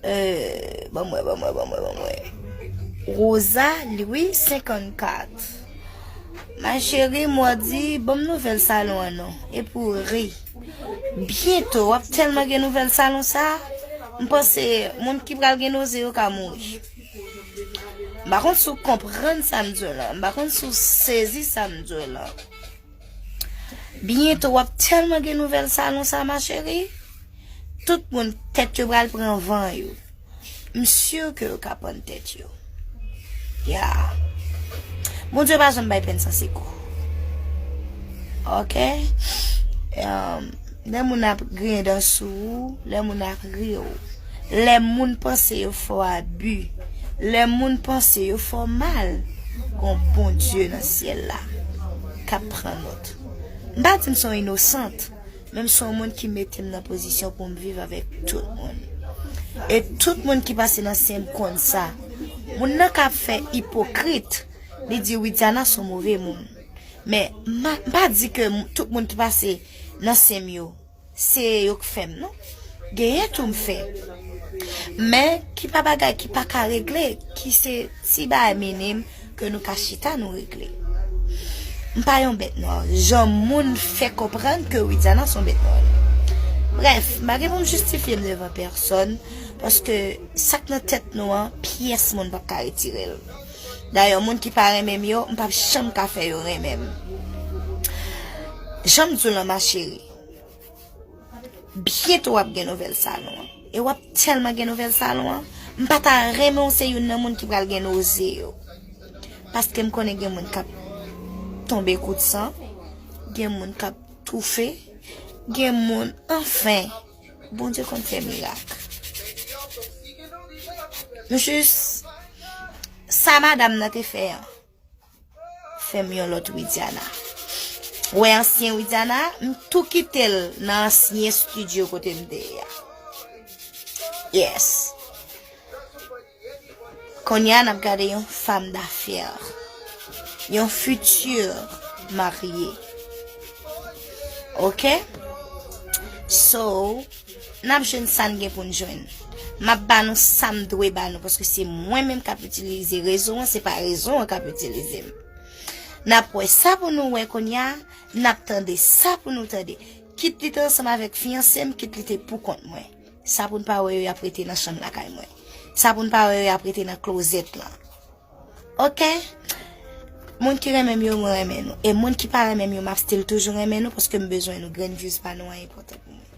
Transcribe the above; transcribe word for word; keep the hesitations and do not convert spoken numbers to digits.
Euh, ban m wè, ban m wè, ban m wè, ban m wè. Rosa Louis senkannkat. Ma chérie, m wè di, ban m nouvèl salon an non. E pou ri. Byento, w ap tèlman gen nouvèl salon sa, m panse moun ki pral gen noze yo ka mouri. M pa konn si w konprann sa m di w la. M pa konn si w sezi sa m di w la. Byento, w ap tèlman gen nouvèl salon sa, ma chérie. Tout moun, tèt yo pral pran van yo. M si ke yo ka prann tèt yo. Ya. Bondye pa janm bay pèn san sekou. Ok? Um, lè moun ap griyen dan sou ou, lè moun ap ri w, lè moun panse yo fè w abi, lè moun panse yo fè w mal, gon Bondye nan syèl la k ap pran nòt. M pa di m se yon inosant, men m se yon moun ki mete m nan pozisyon pou m viv avèk tout moun. E tout moun ki pase nan sen m konn sa. Moun nan ka fè ipokrit, li di Widiana se yon move moun. Men m pa, m pa di ke m- tout moun ki pase nan sen m yo, se yo k fè m, non. Genyen tou m fè. Men, ki pa bagay ki pa ka regle, ki se ti bagay minim ke nou ka chita, nou regle. M pa yon bèt nwa. Jan moun fè konprann ke Widiana se yon bèt nwa. Brèf, m pa gen pou m jistifye m devan pèsòn, paske sa k nan tèt nou an, pyès moun p ap ka retire l. Dayè, moun ki pa renmen m yo, m p ap janm ka fè yo renmen m. Jan m di w lan, ma chérie, byento w ap gen nouvèl salon an. E w ap tèlman gen nouvèl salon an, m pa ta renmen w se youn nan moun ki pral gen noze yo. Paske m konnen gen moun k ap tonbe kout san, gen moun k ap toufe, gen moun, anfen, Bondye konn fè mirak. M jis, sa madanm nan te fè an, fè m yon lòt Widiana. Wè ansyen Widiana, m tou kite l nan ansyen estidyo kote m te ye a. Yes. Kounye a, n ap gade yon femme d'affaires. Yon futur marye. Ok? So, n ap jwenn sa n gen pou n jwenn. M ap ba nou sa m dwe ba nou, paske se mwen menm k ap itilize rezo an, se pa rezo an k ap itilize m. N ap wè sa pou nou wè kounye a, n ap tande sa pou nou tande. Kit li te ansanm avèk fiyanse m, kit li te pou kont mwen. Sa pou n pa wè yo y ap rete nan chanm lakay mwen. Sa pou n pa wè yo y ap rete nan klozèt lan. Ok? Moun ki renmen m yo, mwen renmen nou. E moun ki pa renmen m yo, m ap still toujou renmen nou paske m bezwen nou. Grenn views pa nou an enpòtan pou mwen.